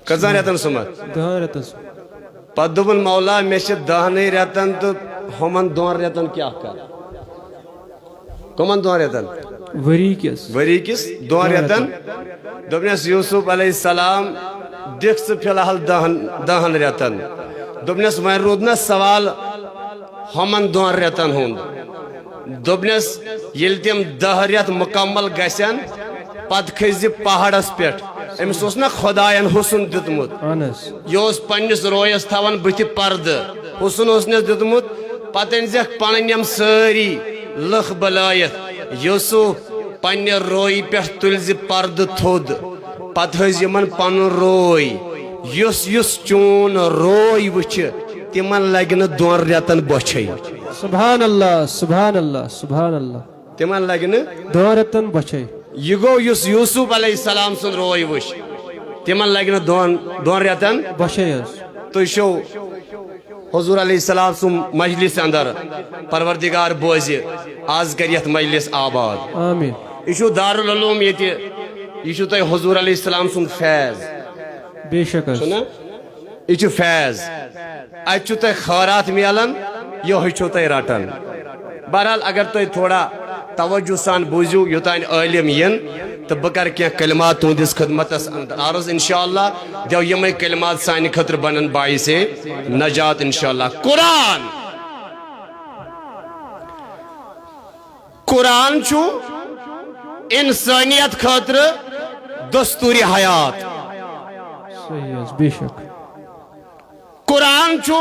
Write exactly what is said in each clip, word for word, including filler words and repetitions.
کٔژَن رٮ۪تَن سُمَتھ؟ دَہَن رٮ۪تَن سُمَتھ۔ پَتہٕ دوٚپُن، مولا، مےٚ چھِ دَہنٕے رٮ۪تَن تہٕ ہُمَن دۄن رٮ۪تَن کیٛاہ کَرٕ؟ کٕمَن دۄن رٮ۪تَن؟ ؤری کِس۔ ؤری کِس دۄن دۄن رٮ۪تَن۔ رٮ۪تَن۔ دوٚپنَس، یوسف علیہ السلام، دِکھ ژٕ فی الحال دَہَن، دَہَن رٮ۪تَن۔ دوٚپنَس، وۄنۍ روٗد نہ سوال ہُمَن دۄن رٮ۪تَن ہُنٛد۔ دوٚپنَس، ییٚلہِ تِم دَہ رٮ۪تھ مُکمل گژھن، پتہٕ کھٔسۍ زِ پہاڑس پٮ۪ٹھ۔ أمِس اوس نہ خۄداین حُسن دیُتمُت۔ اہن حظ۔ یہِ اوس پننِس رویس تھاوان بٕتھِ پردٕ۔ حُسن اوس نس دیُتمُت۔ پتہٕ أنۍ زیکھ پنٕنۍ یِم سٲری لٕکھ بلٲیِتھ۔ یوسف، پننہِ رویہِ پٮ۪ٹھ تُلۍ زِ پردٕ تھوٚد۔ پتہٕ ہٲوۍ زِ یِمن پنُن روے۔ یُس یُس چون روے وٕچھِ، تِمن لگہِ نہٕ دۄن رٮ۪تن بۄچھے۔ سبحان اللہ، سبحان اللہ، سبحان اللہ۔ تِمن لگہِ نہٕ۔ دۄن رٮ۪تن بۄچھے۔ یہِ گوٚو یُس یوسف علیہ السلام سُنٛد روے وٕچھ، تِمن لگہِ نہٕ دۄن، دۄن رٮ۪تن۔ بۄچھے حظ۔ تُہۍ چھِو حضور علیہ السلام سُنٛد مجلس اندر، پروردگار بوزِ، آز کرِ یتھ مجلس آباد۔ آمین۔ یہِ چھُ دارالعلوم ییٚتہِ، یہِ چھُ تۄہہِ حضور علیہ السلام سُنٛد فیض۔ بے شک حظ۔ چھُنہ؟ یہِ چھُ فیض۔ اتہِ چھُ تۄہہِ خٲرات میلان، یِہوٚے چھُو تۄہہِ رٹان۔ بہرحال، اگر تُہۍ تھوڑا توجہ سان بوٗزِو، یوٚتانۍ عٲلِم یِن، تہٕ بہٕ کرٕ کینٛہہ کلمات تُہنٛدِس خدمتس اندر عرض۔ انشاءاللہ دِیو یِمے کلمات سانہِ خٲطرٕ بنن باعث نجات انشاءاللہ۔ قرآن، قرآن چھُ انسانیت خٲطرٕ دستوٗرِ حیات۔ صحیح حظ، بے شک۔ قرآن چھُ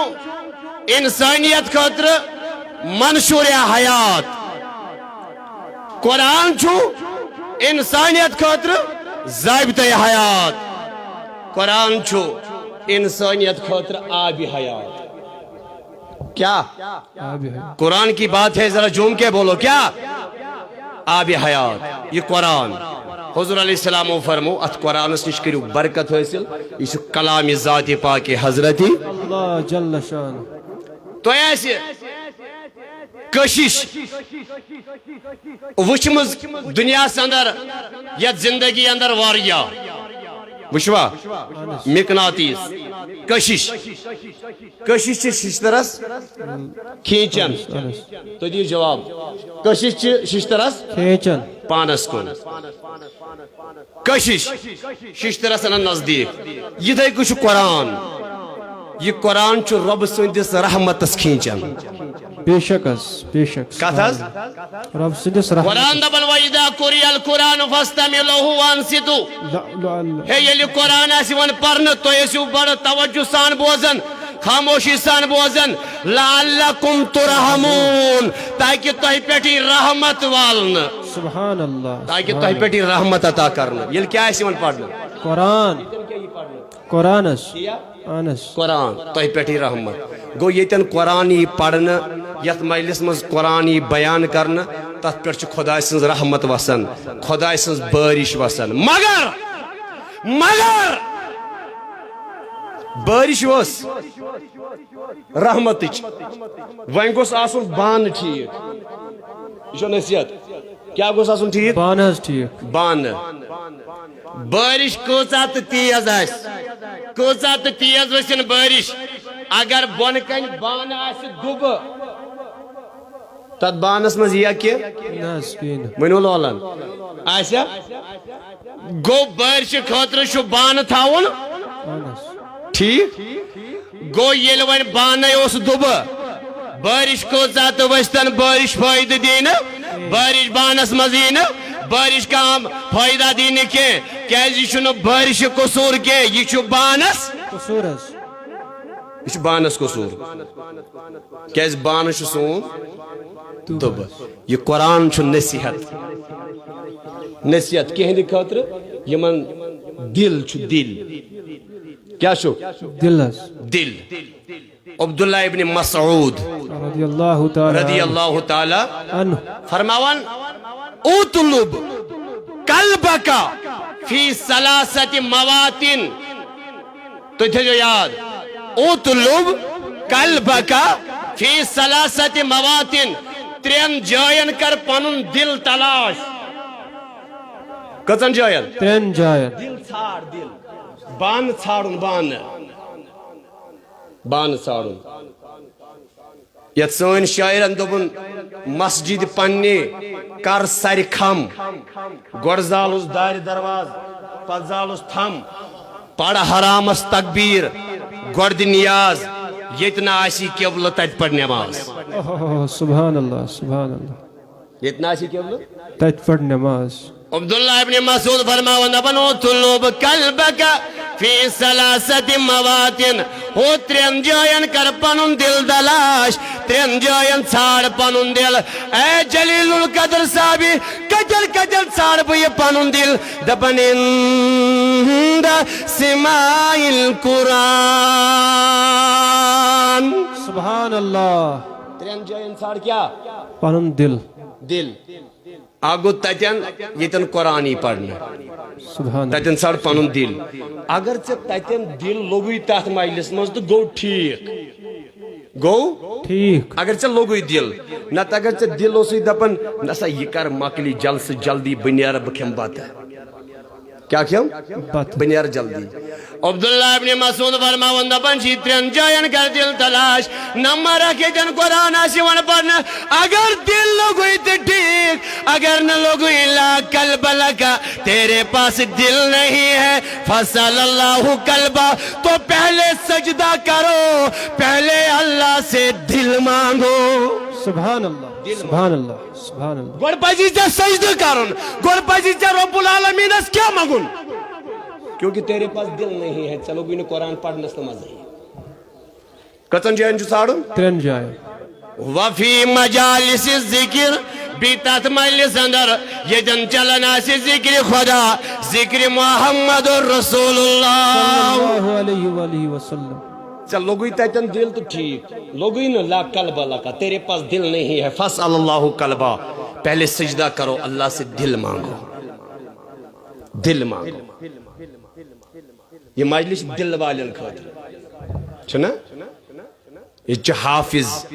انسانیت خٲطرٕ منشور حیات۔ قرآن چھُ انسانیت خٲطرٕ ضابطہ حیات۔ قرآن چھُ انسانیت خٲطرٕ آب حیات۔ کیا؟ آب حیات۔ قرآن کی بات ہے، ذرا جھوم کے بولو، کیا؟ آب حیات، یہِ قرآن۔ حضور علیہ السلام فرمو، اتھ قرآنس نِش کٔرِو برکت حٲصِل۔ یہِ چھُ کلام ذات پاک حضرت۔ اللہ جل شان۔ تۄہہِ آسہِ کشش وٕچھمٕژ دُنیاہس اندر، یتھ زندگی اندر واریاہ۔ وٕچھوا؟ مقناطیس۔ کشش۔ کشش چھِ ششترس کھینچان۔ اہن حظ۔ تُہۍ دِیِو جواب۔ کشش چھِ ششترس کھینچان۔ پانس کُن۔ کشش، ششترس انان نزدیک۔ یِتھے کٔنۍ چھُ قرآن۔ یہِ قرآن چھُ رۄبہٕ سٕنٛدِس رحمتس کھینچان۔ بے شک حظ، بے شک۔ کتھ حظ؟ رب سٕنٛدِس رحمتس۔ قرآن دپان، "وَإِذَا قُرِئَ الْقُرْآنُ فَاسْتَمِعُوا لَهُ وَأَنصِتُوا۔" لا، لا، لا۔ ہے، ییٚلہِ قرآن آسہِ یِوان پرنہٕ، تُہۍ ٲسِو بڑٕ توجہ سان بوزان، خاموشی سان بوزان۔ "لَعَلَّكُمْ تُرْحَمُونَ"، تاکہ تۄہہِ پٮ۪ٹھ یی رحمت والنہٕ۔ سبحان اللہ، تاکہ سبحان تۄہہِ پٮ۪ٹھ یی رحمت عطا کرنہٕ۔ ییٚلہِ کیٛاہ آسہِ یِوان پرنہٕ؟ قرآن۔ قرآن حظ۔ اہن حظ۔ قرآن، تۄہہِ پٮ۪ٹھ یی رحمت۔ گوٚو، ییٚتٮ۪ن قرآن یی پرنہٕ، یتھ مجلس منٛز قرآن یی بیان کرنہٕ، تتھ پٮ۪ٹھ چھِ خۄداے سٕنٛز رحمت وسان، خۄداے سٕنٛز بارش وسان۔ مگر، مگر بارش ٲس رحمتٕچ، وۄنۍ گوٚژھ آسُن بانہٕ ٹھیٖک۔ یہِ چھو نصیحت۔ کیٛاہ گوٚژھ آسُن ٹھیٖک؟ بانہٕ حظ ٹھیٖک۔ بانہٕ۔ بارش کۭژاہ تہٕ تیز آسہِ، کۭژاہ تہٕ تیز ؤسِن بارش، اگر بۄنہٕ کنہِ بانہٕ آسہِ دُبہٕ، تتھ بانس منٛز یِیا کینٛہہ؟ نہ حظ، کِہیٖنۍ نہٕ۔ ؤنِو لولن۔ آسیا؟ گوٚو، بارشہِ خٲطرٕ چھُ بانہٕ تھاوُن۔ اہن حظ۔ ٹھیٖک۔ گوٚو، ییٚلہِ وۄنۍ بانَے اوس دُبہٕ، بٲرِش کۭژاہ تہٕ ؤسۍتَن بٲرِش فٲیدٕ دی نہٕ، بٲرِش بانَس منٛز یی نہٕ، بٲرِش کانٛہہ فٲیدٕ دی نہٕ کینٛہہ، کیٛازِ یہِ چھُنہٕ بٲرِشہِ قصوٗر کینٛہہ، یہِ چھُ بانَس۔ قصوٗر حظ۔ یہِ چھُ بانَس قصوٗر۔ کیٛازِ بانہٕ چھُ سون دُبہٕ۔ یہِ قرآن چھُ نصیحت۔ نصیحت کِہِنٛدِ خٲطرٕ؟ یِمَن دِل چھُ، دِل۔ کیٛاہ چھُ؟ دِل حظ۔ دِل۔ عبداللہ ابن مسعود رضی اللہ تعالیٰ رضی اللہ تعالیٰ عنہ۔ فرماوان، "اطلب قلبک فی ثلاثت مواطن۔" تُہۍ تھٲیِو یاد، "اطلب قلبک فی ثلاثت مواطن۔" ترٛٮ۪ن جاین کر پنُن دِل تلاش۔ کٔژن جاین؟ ترٛٮ۪ن جاین۔ دل ژھانڈ، دل۔ بانہٕ ژھانڈُن، بانہٕ۔ بانہٕ ژھانڈُن۔ یتھ سٲنۍ شاعرن دوٚپُن، مسجد پننہِ کر سرِ کھم۔ گۄڈٕ زالُس دارِ دروازٕ، پتہٕ زالُس تھم۔ پڑ حرامس تکبیر، گۄڈٕ دِ نیاز۔ ییٚتہِ نہٕ آسی قبلہٕ، تتہِ پڑ نماز۔ اوہ، سبحان اللہ، سبحان اللہ۔ ییٚتہِ نہٕ آسی قبلہٕ۔ تتہِ پڑ نماز۔ عبداللہ ابن مسعود فرماوان دپان، "اطلب قلبک فی ثلاثت مواطن"، ہو ترٛٮ۪ن جاین کر پنُن دل تلاش، ترٛٮ۪ن جاین ژھانڈ پنُن دل۔ اے جلیل القدر صاحبی، کتٮ۪ن کتٮ۪ن ژھانڈ بہٕ یہِ پنُن دل؟ دپان، "عند سماع القرآن"۔ سبحان اللہ۔ ترٛٮ۪ن جاین ژھانڈ کیٛاہ؟ پنُن دل۔ دل۔ اکھ گوٚو تتٮ۪ن ییٚتٮ۪ن قرآن یی پرنہٕ، سبحان اللہ۔ تتٮ۪ن ژھانڈ پنُن دل۔ اگر ژےٚ تتٮ۪ن دل لوٚگُے تتھ مجلس منٛز تہٕ گوٚو ٹھیٖک، گوٚو۔ ٹھیٖک۔ اگر ژےٚ لوٚگُے دل، نتہٕ اگر ژےٚ دل اوسُے دپان، "نسا یہِ کر مۄکلہِ جلسہٕ جلدی، بہٕ نیرٕ، بہٕ کھٮ۪مہٕ بتہٕ۔" کیٛاہ کھٮ۪م؟ بتہٕ۔ بہٕ نیرٕ جلدی۔ عبداللہ ابن مسعود فرماوان دپان چھِ، ترٛٮ۪ن جاین کر دل تلاش۔ نمبر اکھ، ییٚتٮ۪ن قرآن آسہِ یِوان پرنہٕ، اگر دل لوٚگُے تہٕ ٹھیٖک، اگر نہٕ لوٚگُے، لا قلب لک، تیرے پاس دل نہیں ہے، فصل اللہ قلبا، تو پہلے سجدہ کرو، پہلے اللہ سے دل مانگو۔ سبحان اللہ، سبحان اللہ، سبحان اللہ۔ گۄڈٕ پزی ژےٚ سجدٕ کرُن، گۄڈٕ پزی ژےٚ رب العالمینس کیٛاہ منٛگُن؟ کیونکہ تیرے پاس دل نہیں ہے، ژےٚ لوٚگُے نہٕ قرآن پرنس تہٕ مزے۔ کٔژن جاین چھُ ژھانڈُن؟ ترٛٮ۪ن جاین۔ وفی مجالس ذکر، بیٚیہِ تتھ مجلس اندر ییٚتٮ۪ن چلان آسہِ ذکر خدا، ذکر محمد رسول اللہ۔ صلی اللہ علیہ وآلہ وسلم۔ ژےٚ لوٚگُے تتٮ۪ن دل تہٕ ٹھیٖک، لوٚگُے نہٕ، لا قلب لک، تیرے پاس دل نہیں ہے، فصل اللہ قلبا، پہلے سجدہ کرو، اللہ سے دل مانگو، دل مانگو۔ یہ مجلس دل والٮ۪ن خٲطرٕ چھُنہ؟ ییٚتہِ چھِ حافظ،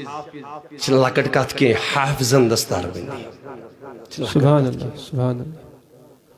چھِ لۄکٕٹ کتھ کینٛہہ، حافظن دستار بندی۔ سبحان اللہ، سبحان اللہ۔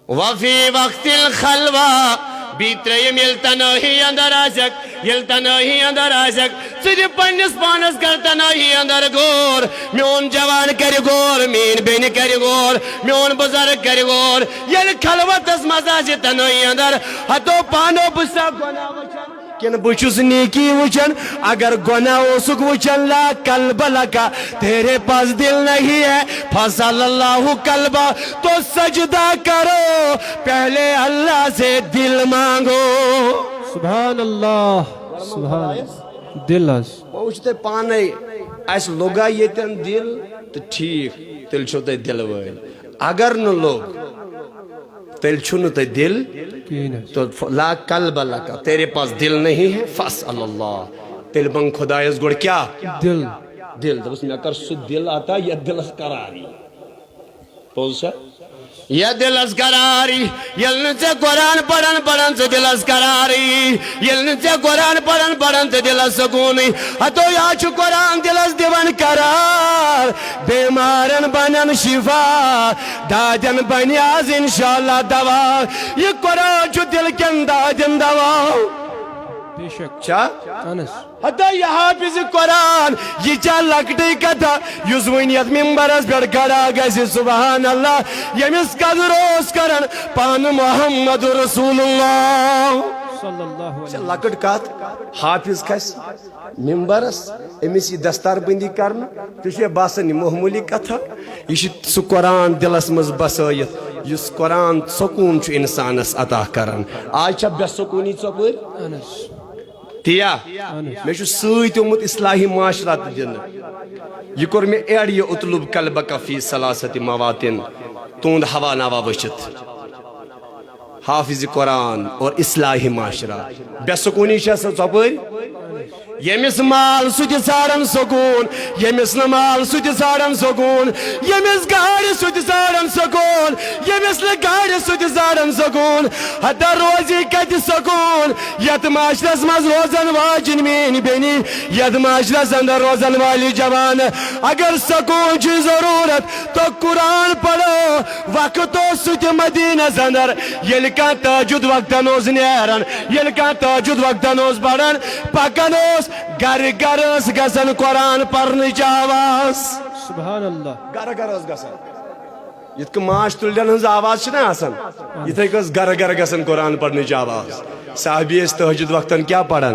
وفی وقت الخلوہ، بیٚیہِ ترٛیٚیِم، ییٚلہِ تنہٲہی اندر آسکھ، ییٚلہِ تنہٲہی اندر آسکھ، ژٕ دِ پننِس پانس کر تنہٲہی اندر غور۔ میون جوان کرِ غور، میٲنۍ بیٚنہِ کرِ غور، میون بزرگ کرِ غور۔ ییٚلہِ خلوتس منٛز آسہِ تنہٲہی اندر، ہتو پانو بہٕ سا گۄناہ وٕچھان، کِنہٕ بہٕ چھُس نیکی وٕچھان؟ اگر گۄناہ اوسُکھ وٕچھان، لا قلب لک، تیرے پاس دل نہیں ہے، فصل اللہ قلبا، تو سجدہ کرو، پہلے اللہ سے دل مانگو۔ سبحان اللہ، سبحان اللہ۔ دل حظ۔ وۄنۍ وٕچھِو تُہۍ پانے، اسہِ لوٚگا ییٚتٮ۪ن دل تہٕ ٹھیٖک، تیٚلہِ چھِو تُہۍ دِلہٕ وٲلۍ۔ اگر نہٕ لوٚگ، تیٚلہِ چھُنہٕ تۄہہِ دل۔ کِہیٖنۍ حظ۔ تو ف-، لا قلب لک، تیرے پاس دل نہیں ہے، فصل اللہ۔ تیٚلہِ منٛگ خۄدایس گۄڈٕ کیٛاہ؟ دل۔ دل۔ دوٚپُس، مےٚ کر سُہ دل عطا، یتھ دلس قرار یی۔ پوٚز چھا؟ یتھ دلس قرار یی۔ ییٚلہِ نہٕ ژےٚ قرآن پران پران ژٕ دلس قرار یی، ییٚلہِ نہٕ ژےٚ قرآن پران پران ژٕ دلس سکوٗن یی، ہتو یا چھُ قرآن دلس دِوان قرار۔ بیمارن بنن شفا، دادٮ۪ن بنہِ آز انشاءاللہ دوا۔ یہِ قرآن چھُ دل کٮ۪ن دادٮ۪ن دوا۔ بے شک۔ چھا؟ اہن حظ۔ ہتا یہِ حافظ قرآن، یہِ چھا لۄکٹٕے کتھا، یُس وۄنۍ یتھ ممبرس پٮ۪ٹھ کھڑا گژھِ؟ سبحان اللہ، ییٚمِس قدر اوس کران پانہٕ محمد رسول اللہ۔ صلی اللہ علیہ چھِ لۄکٕٹ کتھ، حافظ کھسہِ ممبرس، أمِس یی دستار بندی کرنہٕ، ژےٚ چھُے باسان یہِ معموٗلی کتھا؟ یہِ چھُ سُہ قرآن دلس منٛز بسٲیِتھ، یُس قرآن سکوٗن چھُ انسانس عطا کران۔ آز چھا بے سکوٗنی ژۄپٲرۍ؟ اہن حظ۔ تیا، اہن حظ۔ مےٚ چھُ سۭتۍ آمُت اصلاحی معاشرہ تہِ دِنہٕ۔ یہِ کوٚر مےٚ ایڈ، یہِ اطلب قلبک فی ثلاثت مواطن، تُہُنٛد ہوا نوا وٕچھِتھ۔ حافظ قرآن اور اصلاحی معاشرہ۔ بے سکوٗنی چھےٚ سۄ ژۄپٲرۍ؟ ییٚمِس مال سُہ تہِ ژھانڈان سکوٗن، ییٚمِس نہٕ مال سُہ تہِ ژھانڈان سکوٗن، ییٚمِس گاڑِ سُہ تہِ ژھانڈان سکوٗن، ییٚمِس نہٕ گاڑِ سُہ تہِ ژھانڈان سکوٗن۔ ہتا روزی کتہِ سکوٗن؟ یتھ معاشرس منٛز روزن واجِنۍ میٲنۍ بیٚنہِ، یتھ معاشرس اندر روزن والی جوان، اگر سکوٗن چھُے ضروٗرت، تو قرآن پرو۔ وقت اوس سُہ تہِ مدینس اندر، ییٚلہِ کانٛہہ تہجد وقتن اوس نیران، ییٚلہِ کانٛہہ تہجد وقتن اوس پران، پکان اوس، گرٕ گرٕ ٲس گژھان قرآن پرنٕچ آواز۔ سبحان اللہ۔ گرٕ گرٕ ٲس گژھان۔ یِتھ کٔنۍ ماچھ تُلرٮ۪ن ہٕنٛز آواز چھِنہ آسان، یِتھے کٔنۍ ٲس گرٕ گرٕ گژھان قرآن پرنٕچ آواز۔ صحابی ٲسۍ تہجد وقتن کیٛاہ پران؟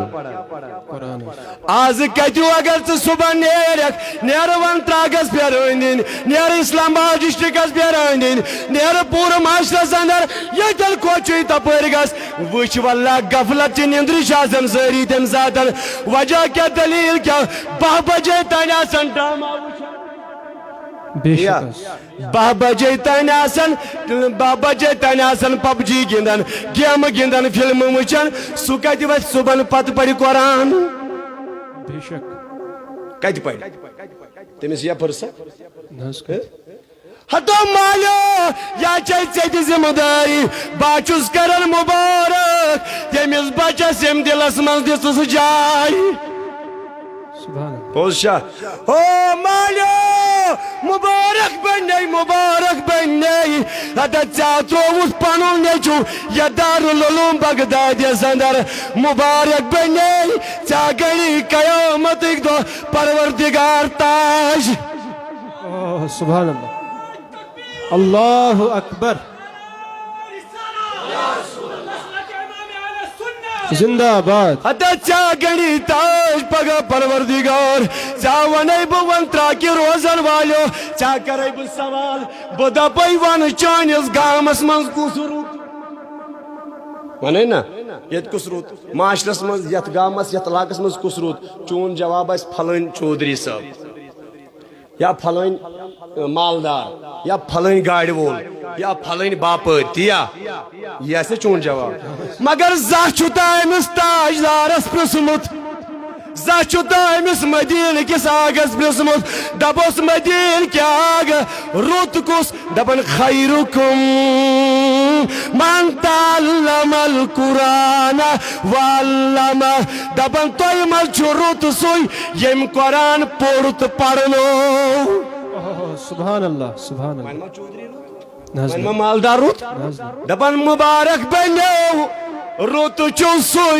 قرآن۔ آز کتیو اگر ژٕ صبحن نیرکھ، نیر ون تراگس پھیرٲنۍ دِنۍ، نیر اسلام آباد ڈسٹرکس پھیرٲنۍ دِنۍ، نیر پوٗرٕ معاشرس اندر، ییٚتٮ۪ن کھوژُے تپٲرۍ گژھ۔ وٕچھ واللہ غفلت چہِ نِندرِ چھِ آسان سٲری تمہِ ساتن۔ وجہ کیٛاہ، دلیل کیٛاہ؟ باہ بجے تانۍ آسان ڈرامہ وٕچھان۔ بے شک یا حظ۔ باہ بجے تانۍ آسان، باہ بجے تانۍ آسان پب جی گِنٛدان، گیمہٕ گِنٛدان، فلمہٕ وٕچھان۔ سُہ کتہِ وتھِ صبحن پتہٕ پرِ قرآن؟ بے شک۔ کتہِ پرِ؟ تٔمِس یا فرصت؟ نہ حظ کتہِ۔ ہتو مالیو، یا چھے ژےٚ تہِ ذمہٕ دٲری۔ بہٕ چھُس کران مبارک تٔمِس بچس، ییٚمۍ دِلس منٛز دِژٕس جاے۔ سبحان اللہ۔ پوٚز چھا؟ ہو مالیو، مبارک بنے، مبارک بنے۔ ہتا ژےٚ ترووُتھ پنُن نیٚچو یتھ دارالعلوم بغدادیس اندر۔ مبارک بنے، ژےٚ گٔیی قیامتٕکۍ دۄہ پروردگار تاج۔ اوہ، سبحان اللہ۔ اللہ اکبر۔ زندہ باد۔ ہتا ژےٚ گٔیی تاج پگاہ پروردگار۔ ژےٚ ونے بہٕ، ون تراکہِ روزن والیو، ژےٚ کرے بہٕ سوال۔ بہٕ دپے، ون چٲنِس گامس منٛز کُس رُت؟ ونے نا، ییٚتہِ کُس رُت؟ معاشرس منٛز، یتھ گامس، یتھ علاقس منٛز کُس رُت؟ چون جواب آسہِ پھلٲنۍ چودھری صٲب۔ یا پھلٲنۍ مالدار، یا پھلٲنۍ گاڑِ وول، یا پھلٲنۍ باپٲرۍ، تی یا؟ یہِ آسہِ چون جواب۔ مگر زانٛہہ چھُ تہ أمِس تاجدارس پرٛژھمُت، زانٛہہ چھُ تہ أمِس مدیٖنہٕ کِس آگس پرٛژھمُت، دپوس، مدیٖنہٕ کہِ آگہٕ رُت کُس؟ دپان، خیرکم من تعلم القرآن وعلمہ۔ دپان، تۄہہِ منٛز چھُ رُت سُے ییٚمۍ قرآن پوٚر تہٕ پرنوو۔ اوہ، سبحان اللہ، سبحان اللہ۔ وۄنۍ ما چودھری رُت؟ نہ حظ وۄنۍ نہ۔ ما مالدار رُت؟ نہ حظ نہ۔ دپان، مبارک بنیو، رُت چھُ سُے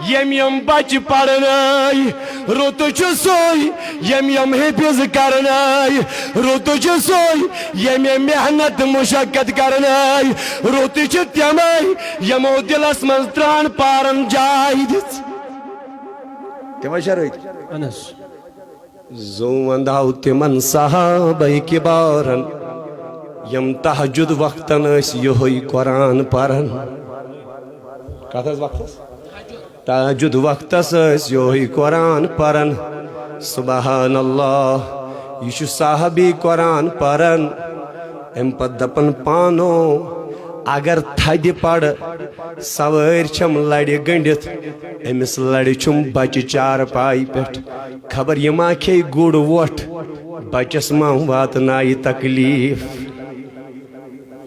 ییٚمۍ یِم بچہِ پرنٲے، رُت چھُ سُے ییٚمۍ یِم حفظ کرنٲے، رُت چھُ سُے ییٚمۍ یِم محنت مشقت کرنٲے، رُت چھِ تِمے یِمو دِلس منٛز تران پارن جاے دِژ۔ تِمے چھا رٕتۍ؟ اہن حظ۔ زُو ونداو تِمن صحابہ کبارن، یِم تہجد وقتن ٲسۍ یِہوٚے قرآن پران۔ کتھ حظ وقتس؟ تہجد وقتس ٲسۍ یِہوٚے قرآن پران۔ سبحان اللہ، یہِ چھُ صحابی قرآن پران۔ اَمہِ پتہٕ دپان پانو، اگر تھدِ پڑٕ سوٲرۍ چھم لڑِ گٔنڈِتھ، أمِس لڑِ چھُم بچہِ چارپایہِ پٮ۪ٹھ۔ خبر یہِ ما کھیٚیہِ گُر وۄٹھ، بچس ما واتنایہِ تکلیف۔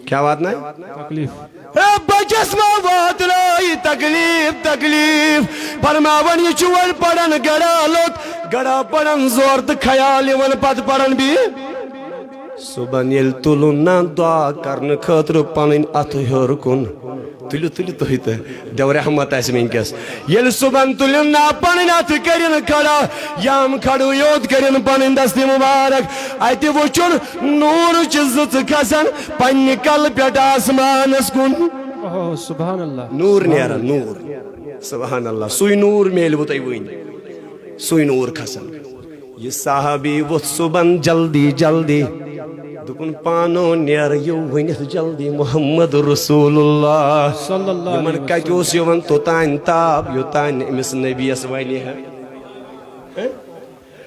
کیٛاہ واتنایہِ؟ تکلیف۔ ہے، بچس ما واتنایہِ تکلیف، تکلیف۔ فرماوان، یہِ چھُ وۄنۍ پران گڑا لوٚت، گڑا پران زور تہٕ خیال یِوان پتہٕ پران بیٚیہِ۔ صبحن ییٚلہِ تُلُن نا دعا کرنہٕ خٲطرٕ پنٕنۍ اتھٕ ہیوٚر کُن، تُلِو، تُلِو تُہۍ تہٕ دیو رحمت آسہِ وٕنکیٚس۔ ییٚلہِ صبحن تُلِن نا پنٕنۍ اتھٕ کٔرِن کھڑا، یام کھڑو یوت کٔرِن پنٕنۍ دستہِ مبارک، اتہِ وٕچھُن نوٗر چہِ زٕژٕ کھسان پننہِ کلہٕ پٮ۪ٹھ آسمانس کُن۔ اوہ، سبحان اللہ۔ نوٗر نیران، نوٗر۔ سبحان اللہ، سُے نوٗر میلوٕ تۄہہِ وٕنۍ، سُے نوٗر کھسان۔ یہِ صحابی ووٚتھ صُبحن جلدی جلدی، دوٚپُن، پانو نیرٕ یِو ؤنِتھ جلدی محمد رسول اللہ۔ صلی اللہ علیہ وسلم۔ یِمن کتہِ اوس یِوان توٚتانۍ تاب، یوٚتانۍ نہٕ أمِس نبیَس ونہِ ہے۔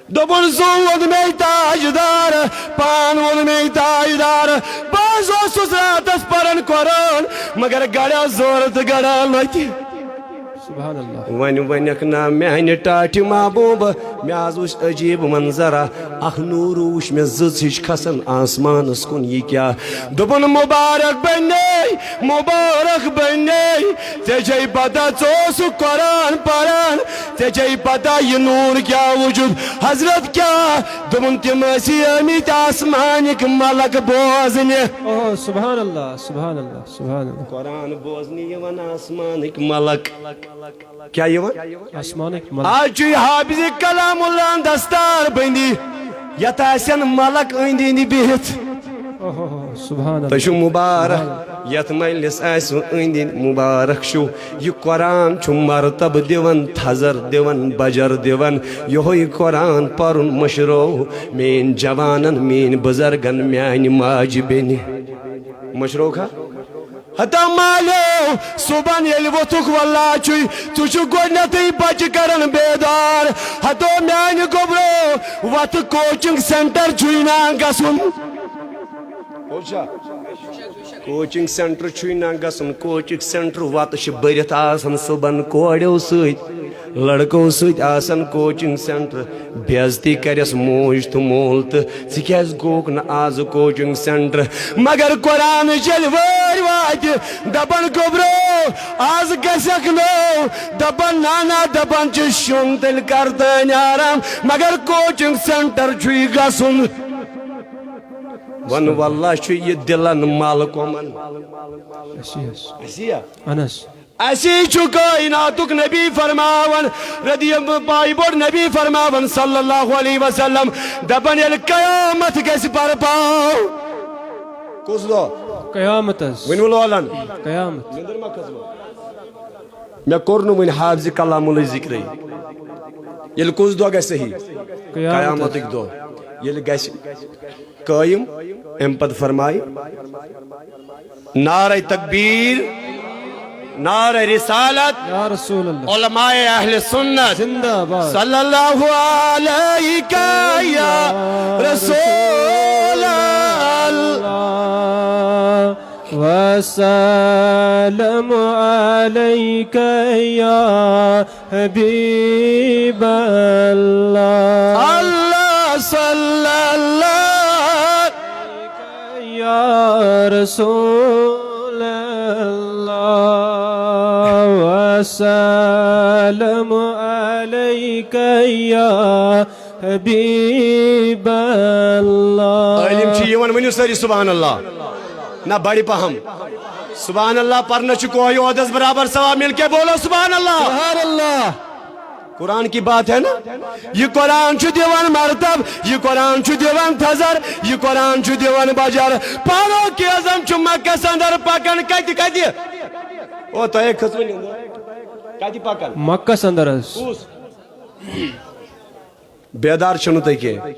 دوٚپُن، زُو ووٚن مےٚ تاجدار، پان ووٚن مےٚ تاجدار، بہٕ حظ اوسُس راتس پران قرآن، مگر گڑا زورٕ تہٕ گڑا لۄتہِ۔ سبحان اللہ۔ وۄنۍ ؤنکھ نا میانہِ ٹاٹھہِ محبوبہ، مےٚ حظ وُچھ عجیب منظرہ۔ اکھ نوٗر وُچھ مےٚ زٕژ ہِش کھسان آسمانس کُن، یہِ کیٛاہ؟ دوٚپُن، مبارک بنے، مبارک بنے، ژےٚ چھے پتہ، ژٕ اوسُکھ قرآن پران، ژےٚ چھے پتہ یہِ نوٗر کیٛاہ وجود؟ حضرت کیٛاہ؟ دوٚپُن، تِم ٲسی آمٕتۍ آسمانٕکۍ ملک بوزنہِ۔ اوہ، سبحان اللہ، سبحان اللہ، سبحان اللہ۔ قرآن بوزنہِ یِوان آسمانٕکۍ ملک۔ کیٛاہ یِوان؟ آسمانٕکۍ ملک۔ آز چھُ یہِ حافظ کلام اللہ دستار بندی، یتھ آسن ملک أنٛدۍ أنٛدۍ بِہِتھ۔ اوہ، سبحان اللہ۔ تُہۍ چھِو مبارک، سبحان اللہ۔ یتھ مجلس آسِوٕ أنٛدۍ أنٛدۍ مبارک چھُو۔ یہِ قرآن چھُ مرتبہٕ دِوان، تھزر دِوان، بجر دِوان۔ یِہوٚے قرآن پرُن مٔشرو میٛٲنۍ جوانن، میٛٲنۍ بُزرگن، میٛانہِ ماجہِ بیٚنہِ۔ مٔشروکھا؟ ہتا مالیو، صبحن ییٚلہِ ووٚتھُکھ واللہ چھُے، ژٕ چھُکھ گۄڈٕنیتھٕے بچہِ کران بیدار۔ ہتو میانہِ گوٚبرو، وتھ کوچنگ سینٹر چھُے نا گژھُن۔ کوچنگ سینٹر چھُے نا گژھُن، کوچنگ سینٹر وتہٕ چھِ بٔرِتھ آسان صبحن کورٮ۪و سۭتۍ۔ لڑکو سۭتۍ آسان کوچنگ سینٹر، بے عزتی کرٮ۪س موج تہٕ مول تہٕ ژٕ کیازِ گوکھ نہٕ آز کوچنگ سینٹر؟ مگر قرآن ییٚلہِ وٲرۍ واتہِ، دپان گوٚبرو، آز گژھکھ نو، دپان نانا، دپان چھِ شوٚنگ تیٚلہِ کر تانۍ آرام، مگر کوچنگ سینٹر چھُے گژھُن۔ ون واللہ چھُ یہِ دِلن مل کمن۔ اسی حظ۔ اسی یا؟ اہن حظ۔ اسی چھُ کائناتُک نبی فرماوان، رضی اللہ، پاے بوٚڑ نبی فرماوان صلی اللہ علیہ وسلم، دپان ییٚلہِ قیامت گژھِ برپا۔ کُس دۄہ؟ قیامت حظ۔ ؤنِو لولن۔ قیامت۔ نِندٕر ما کھٔژوٕ؟ مےٚ کوٚر نہٕ وُنہِ حافظ کلام اللہ ذکرٕے۔ ییٚلہِ کُس دۄہ گژھِ صحیح؟ قیامت۔ قیامتٕکۍ دۄہ۔ ییٚلہِ گژھِ قٲیِم، اَمہِ پتہٕ فرمایہِ، نعرہ تکبیر، نعرہ رسالت، یا رسول اللہ۔ علماء اہل سنت، زندہ باد۔ صلی اللہ علیک یا رسول اللہ۔ وسلم علیک یا حبیب اللہ۔ اللہ صلی اللہ۔ یا رسول اللہ، وسلم علیک یا حبیب اللہ۔ عٲلِم چھِ یِوان، ؤنِو سٲری سبحان اللہ۔ نہ، بڑِ پہم۔ سبحان اللہ پرنس چھُ کوہہِ عہدس برابر ثواب، مل کے بولو سبحان اللہ۔ سبحان اللہ۔ قرآن کی بات ہے نا، یہِ قرآن چھُ دِوان مرتب، یہِ قرآن چھُ دِوان تھزر، یہِ قرآن چھُ دِوان بجر۔ فاروق اعظم چھُ مکس اندر پکان، کتہِ، کتہِ؟ او، تۄہے کھٔژوٕ نِندٕر۔ کتہِ پکان؟ مکس اندر حظ۔ کُس؟ بیدار چھِنہٕ تُہۍ کینٛہہ۔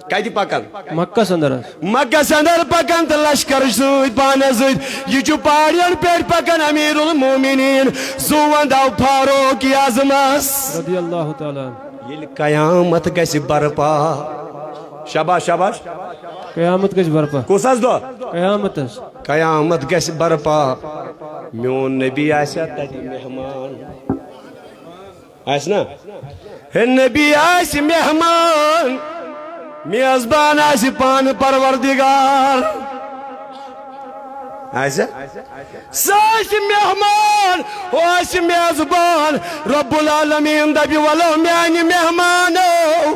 کتہِ پکان؟ مکس اندر حظ۔ مکس اندر پکان تہٕ لشکر سۭتۍ پانس سۭتۍ۔ یہِ چھُ پہاڑین پٮ۪ٹھ پکان امیر المومنین۔ زُو ونٛداو فاروق اعظمس۔ رضی اللہ تعالیٰ عنہ۔ ییٚلہِ قیامت گژھِ برپا۔ شاباش، شاباش۔ قیامت گژھِ برپا۔ کُس حظ دۄہ؟ قیامت حظ۔ قیامت گژھِ برپا۔ میون نبی آسہِ ہا تتہِ مہمان۔ آسہِ نا؟ ہے نبی آسہِ مہمان، میزبان آسہِ پانہٕ پروردگار۔ آسہِ؟ سُہ آسہِ مہمان، ہُہ آسہِ میزبان۔ رب العالمین دپہِ، ولو میانہِ مہمانو،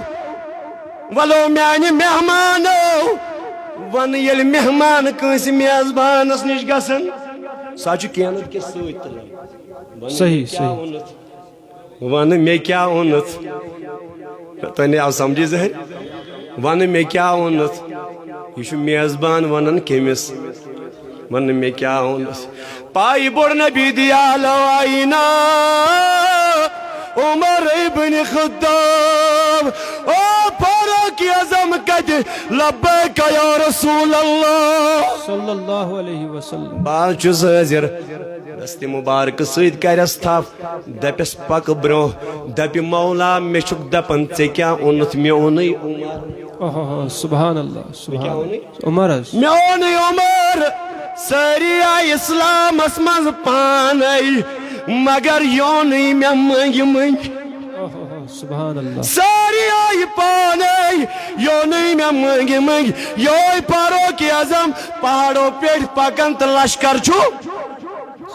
ولو میانہِ مہمانو۔ ونہٕ ییٚلہِ مہمان کٲنٛسہِ میزبانس نِش گژھن، سُہ چھُ کینٛہہ نتہٕ کینٛہہ سۭتۍ تُلان۔ ونہٕ صحیح، کیٛاہ صحیح۔ اوٚنُتھ؟ ونہٕ مےٚ کیٛاہ اوٚنُتھ؟ تۄہہِ نے آو سمجھی زٕہٕنۍ؟ ونہٕ مےٚ کیٛاہ اوٚنُتھ؟ یہِ چھُ میزبان ونان کٔمِس؟ ونہٕ مےٚ کیٛاہ اوٚنُتھ؟ پایہِ بوٚڑ نبی دیالو آینا عمر ابن خطاب۔ او فاروق اعظم کتہِ؟ لبیک یا رسول اللہ۔ صلی اللہ علیہ وسلم۔ بہٕ حظ چھُس حٲضِر۔ دستِ مُبارکہٕ سۭتۍ کَرٮ۪س تھپھ، دَپٮ۪س، "پَکہٕ برٛونٛہہ۔" دَپہِ، "مولا، مےٚ چھُکھ دَپان، ژےٚ کیٛاہ اوٚنُتھ؟" "مےٚ اوٚنُے عمر۔" اوہ، سبحان اللہ، سبحان اللہ۔ عمر حظ۔ "مےٚ اوٚنُے عمر۔" سٲری آے اِسلامَس منٛز پانَے۔ مگر یونٕے مےٚ مٔنٛگۍ مٔنٛگۍ۔ اوہ، اوہ، اوہ، سبحان اللہ۔ سٲری آیہِ پانے، یونٕے مےٚ مٔنٛگۍ مٔنٛگۍ۔ یوے فاروق اعظم پہاڑو پٮ۪ٹھ پکان تہٕ لشکر چھُ۔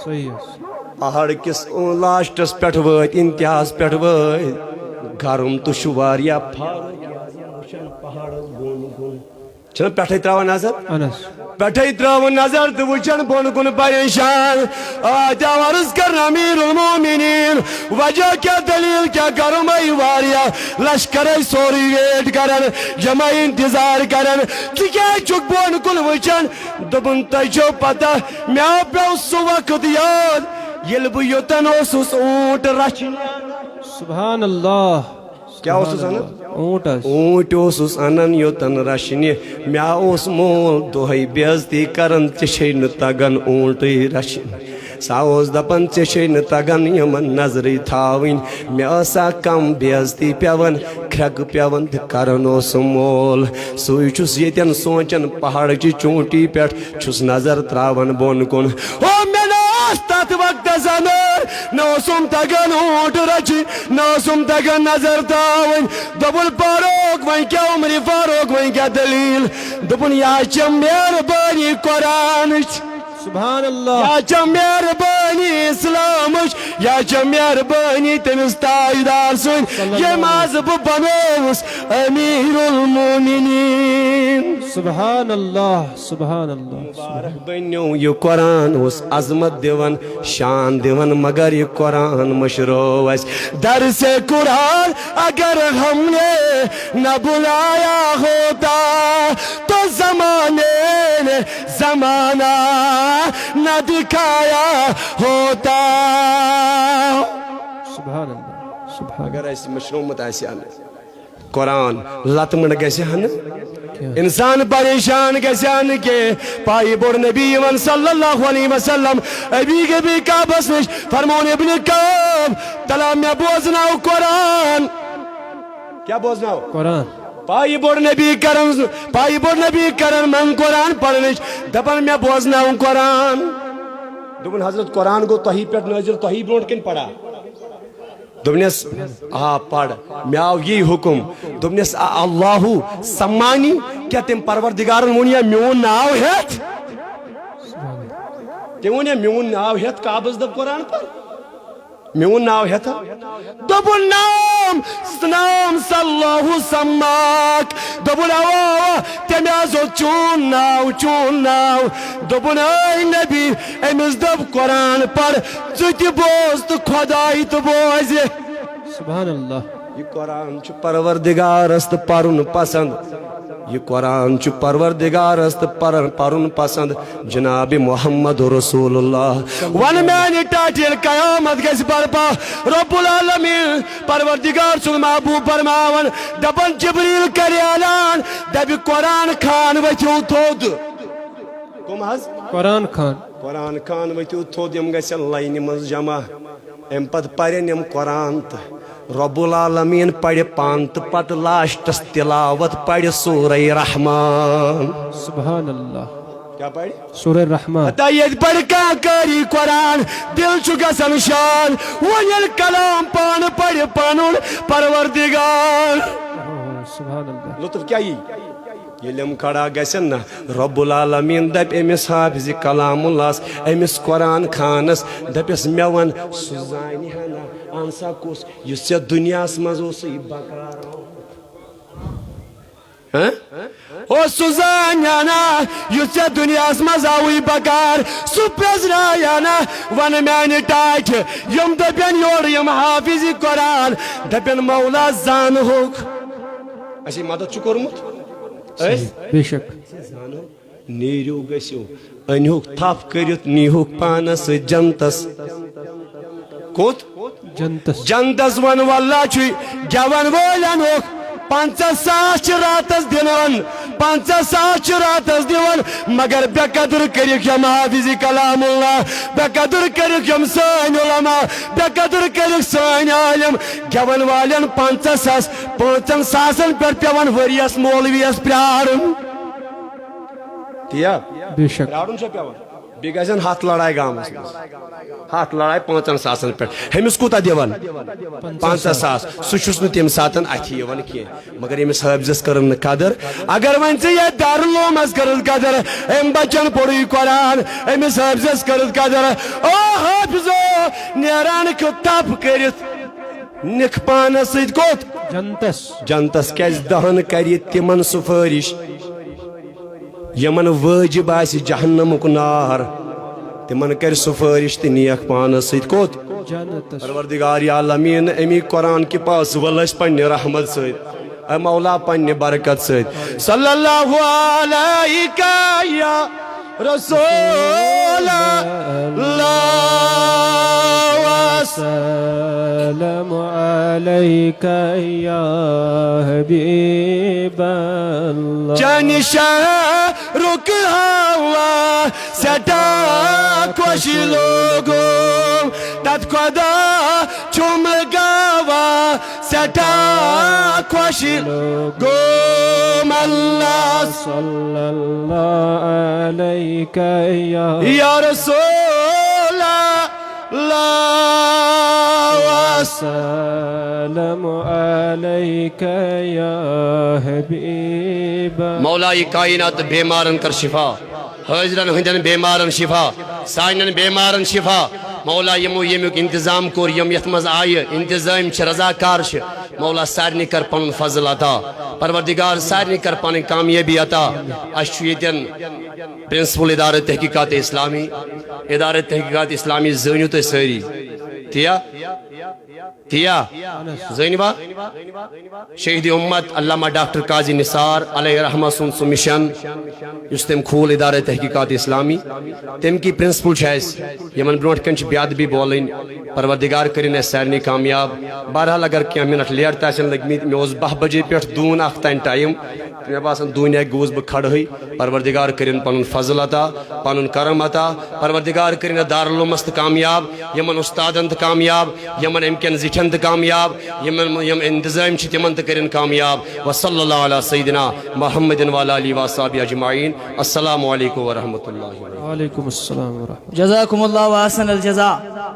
صحیح حظ۔ پہاڑ کِس لاسٹس پٮ۪ٹھ وٲتۍ، انتہاہس پٮ۪ٹھ وٲتۍ۔ گرم تہٕ چھُ واریاہ۔ فاروق اعظم وٕچھان پہاڑس بۄن کُن۔ چھِنہٕ پٮ۪ٹھَے ترٛاوان نظر؟ اہن حظ۔ پٮ۪ٹھَے ترٛاوان نظر تہٕ وٕچھان بۄن کُن پریشان۔ آ، تہِ آو عرض کرنہٕ امیر المومنین، وجہ کیٛاہ، دلیل کیٛاہ؟ گرمے واریاہ، لشکرے سورُے ویٹ کران، یِمے انتظار کران۔ ژٕ کیٛازِ چھُکھ بۄن کُن وٕچھان؟ دوٚپُن، تۄہہِ چھو پتہ، مےٚ پیوٚو سُہ وقت یاد، ییٚلہِ بہٕ یوٚتن اوسُس اوٗنٹ رچھنہِ۔ سبحان اللہ۔ کیٛاہ اوسُس سبحان اَنان؟ اللہ۔ اوٗنٹ حظ۔ اوٗنٹ اوسُس اَنان یوٚتَن رَچھنہِ۔ مےٚ اوس مول دۄہَے بے عزتی کَران، ژےٚ چھے نہٕ تَگان اوٗنٹٕے رَچھِنۍ۔ سُہ اوس دَپان، ژےٚ چھے نہٕ تَگان یِمَن نظرٕے تھاوٕنۍ۔ مےٚ ٲس سا کَم بے عزتی پٮ۪وان، کھرٛٮ۪کہٕ پٮ۪وان تہٕ کَران اوسُم مول۔ سُے چھُس ییٚتٮ۪ن سونٛچان، پہاڑٕچہِ چوٗنٛٹی پٮ۪ٹھ چھُس نظر تراوان بۄن کُن۔ او مےٚ نہ ٲس تتھ وقتس اندر، نہ اوسُم تگان اوٗنٹ رچھِنۍ، نہ اوسُم تگان نظر تھاوٕنۍ۔ دوٚپُن، فاروق، وۄنۍ کیٛاہ عمرِ فاروق، وۄنۍ کیٛاہ دٔلیٖل؟ دوٚپُن، یا چھےٚ مہربٲنی قرآنٕچ۔ سبحان اللہ۔ یا چھےٚ مہربٲنی اسلامٕچ، یا چھےٚ مہربٲنی تٔمِس تاجدار سٕنٛدۍ، صلی اللہ ییٚمۍ علیہ آز بہٕ بنووُس امیر المومنین۔ سبحان اللہ، سبحان اللہ۔ مبارک بنیو، یہِ قرآن اوس عظمت دِوان، شان دِوان، مگر یہِ قرآن مٔشرو اَسہِ۔ درسِ قرآن اگر ہم نے نہ بلایا ہوتا تو زمانے نے زمانہ نہ دکھایا ہوتا۔ سبحان اللہ، سبحان اللہ۔ اگر اَسہِ مٔشرومُت آسہِ ہا نہٕ قرآن، لتہٕ مٕنٛڈ گژھِ ہا نہٕ۔ کینٛہہ۔ انسان پریشان گژھِ ہا نہٕ کینٛہہ۔ پایہِ بوٚڑ نبی یِوان صلی اللہ علیہ وسلم ابی گبی کعبس نِش، فرمون، ابن کعب، تلا مےٚ بوزناو قرآن۔ کیٛاہ بوزناو؟ قرآن۔ پایہِ بوٚڑ نبی کران، پایہِ بوٚڑ نبی کران من قرآن پرنٕچ، دپان، مےٚ بوزناو قرآن۔ دوٚپُن، حضرت، قرآن گوٚو تۄہی پٮ۪ٹھ نٲزِل، تۄہی برونٛٹھ کَنہِ پرا؟ دوٚپنَس، آ، پَر۔ مےٚ آو یی حُکُم۔ دوٚپنَس، آ، اللہ سمانی، کیٛاہ تٔمۍ پروردگارن ووٚن یا میون ناو ہٮ۪تھ؟ تٔمۍ ووٚن یا میون ناو ہٮ۪تھ کعبس دَپ قرآن پَر؟ میون ناو ہٮ۪تھا؟ دوٚپُن، نام، نام صلہ سماک۔ دوٚپُن، اوا، اوا، تٔمۍ حظ اوٚن چون ناو، چون ناو۔ دوٚپُن، اے نبی، أمِس دوٚپ قرآن پَر، ژٕ تہِ بوز تہٕ خۄداے تہِ بوزِ۔ سبحان اللہ۔ یہِ قرآن چھُ پروردگارس تہٕ پرُن پسند۔ یہِ قرآن چھُ پروردگارس تہٕ پرن، پرُن پسند۔ جناب محمد رسول اللہ۔ ون میانہِ ٹاٹھہِ ییٚلہِ قیامت گژھِ برپا، رب العالمین پروردگار سُنٛد محبوب فرماون، دپن جبریل کرِ اعلان، دپہِ قرآن خان ؤتھِو تھوٚد۔ کم حظ؟ قرآن خان۔ قرآن خان ؤتھِو تھوٚد، یِم گژھن لاینہِ منٛز جمع۔ اَمہِ پتہٕ پرن یِم قرآن تہٕ رب العالمین پرِ پانہٕ تہٕ پتہٕ لاسٹس تلاوت پرِ سورہ رحمان۔ سبحان اللہ۔ کیٛاہ پرِ؟ سورہ رحمان۔ ہتا ییٚتہِ پرِ کانٛہہ قاری قرآن، دل چھُ گژھان شاد۔ وۄنۍ ییٚلہِ کلام پانہٕ پرِ پنُن پروردگار۔ اوہ، سبحان اللہ۔ لطف کیٛاہ یی؟ ییٚلہِ یِم کھڑا گژھن نا، رب العالمین دپہِ أمِس حافظ کلام اللہس، أمِس قرآن خانس، دپٮ۪س، مےٚ ون، سُہ زانہِ ہا نا، اہن سا کُس، یُس ژےٚ دُنیاہس منٛز اوسُے بکار؟ ہہ؟ او سُہ زانہِ ہا نا، یُس ژےٚ دُنیاہس منٛز آوُے بکار، سُہ پرٛزنایہِ ہا نا، ون میانہِ ٹاٹھہِ، یِم دپن یورٕ یِم حافظ قرآن، دپن، مولا زانہوکھ۔ اَسہِ مدد چھُ کوٚرمُت؟ صحیح، أسۍ؟ بے شک۔ زانو، نیٖرِو گٔژھِو، أنۍہوٗکھ تھپھ کٔرِتھ، نیٖہوٗکھ پانس سۭتۍ جنتس۔ کوٚت؟ جنتس۔ جنتس۔ ون واللہ چھُے گٮ۪ون وٲلۍ انہوکھ، پنژاہ ساس چھِ راتس دِوان، پنژاہ ساس چھِ راتس دِوان، مگر بے قدر کٔرِکھ یِم حافظ کلام اللہ، بے قدر کٔرِکھ یِم سٲنۍ علماء، بے قدر کٔرِکھ سٲنۍ عالم۔ گٮ۪ون والٮ۪ن پنژاہ ساس، پانٛژن ساسن پٮ۪ٹھ پٮ۪وان ؤرِیس مولویس پرٛارُن۔ تِیا؟ بے شک۔ پرٛارُن چھا پٮ۪وان؟ بیٚیہِ گژھن ہتھ لڑایہِ گامس منٛز، ہتھ لڑایہِ پانٛژن ساسن پٮ۪ٹھ۔ ہُمِس کوٗتاہ دِوان؟ پنٛژاہ ساس۔ سُہ چھُس نہٕ تمہِ ساتن اتھِ یِوان کینٛہہ، مگر ییٚمِس حٲفظس کٔرٕن نہٕ قدر۔ اگر وۄنۍ ژےٚ یتھ دارالعلومس کٔرٕن قدر، أمۍ بچن پوٚرُے قرآن، أمِس حٲفظس کٔرٕن قدر، او حٲفظو، نیران کیُتھ تپ کٔرِتھ نِکھ پانس سۭتۍ کوٚت؟ جنتس۔ جنتس۔ کیازِ دہن کرِ تِمن سفٲرِش یمن وٲجب آسہِ جہنمُک نار، تِمن کرِ سفٲرِش تہٕ نیک پانس سۭتۍ کوٚت؟ جنتس۔ پروردگار عالمین، امی قرآن کہِ پاس ول اسہِ پننہِ رحمت سۭتۍ، اے مولا پننہِ برکت سۭتۍ۔ صلی اللہ علیک یا رسول اللہ۔ السلام علیک یا حبیب اللہ۔ چانہِ شہرُک ہوا سٮ۪ٹھاہ خۄش لوٚگُم، تتھ خۄدا چھُم گواہ سٮ۪ٹھاہ خۄش لوٚگُم۔ اللہ صلی اللہ علیک یا یا رسول اللہ۔ السلام علیک یا حبیب۔ مولا، یہِ کائنات بیمارن کر شفا، حاضرن ہٕنٛدٮ۪ن بیمارن شفا، سانٮ۪ن بیمارن شفا۔ مولا، یِمو ییٚمیُک انتظام کوٚر، یِم یتھ منٛز آیہِ، انتظام چھِ، رضاکار چھِ، مولا، سارنٕے کر پنُن فضل عطا۔ پروردگار، سارنٕے کر پنٕنۍ کامیٲبی عطا۔ اسہِ چھُ ییٚتٮ۪ن پرنسپل ادارہ تحقیقات اسلامی، ادارہ تحقیقات اسلامی زٲنِو تُہۍ سٲری، تِیا؟ تِیا؟ زٲنِوا؟ شہید امت علامہ ڈاکٹر قاضی نثار علیہ رحمہ سُنٛد سُہ مشن، یُس تٔمۍ کھوٗل ادارہ تحقیقات اسلامی، تٔمۍ کی پرنسپل چھِ اَسہِ، یِمن برونٛٹھ کَنہِ چھِ بے ادبی بولٕنۍ۔ پروردگار کٔرِن اَسہِ سارنٕے کامیاب۔ بہرحال، اگر کینٛہہ منٹ لیٹ تہِ آسن لٔگمٕتۍ، مےٚ اوس باہ بجے پٮ۪ٹھ دوٗن اکھ تام ٹایم، تہٕ مےٚ باسان دوٗنہِ اکہِ گوٚوُس بہٕ کھڑہٕے۔ پروردگار کٔرِن پنُن فضل عطا، پنُن کرم عطا۔ پروردگار کٔرِن یتھ دارالعلومس تہِ کامیاب، یِمن استادن تہِ کامیاب، یِمن امہِ کٮ۪ن زِٹھٮ۪ن تہِ کامیاب، یِمن، یِم انتظام چھِ تِمن تہِ کٔرِن کامیاب۔ وصلی اللہ علی سیدنا محمد وعلی آلہ وصحبہ اجمعین۔ السلام علیکم ورحمۃ اللہ وبرکاتہ۔ وعلیکم السلام ورحمۃ اللہ۔ جزاکم اللہ واحسن الجزا۔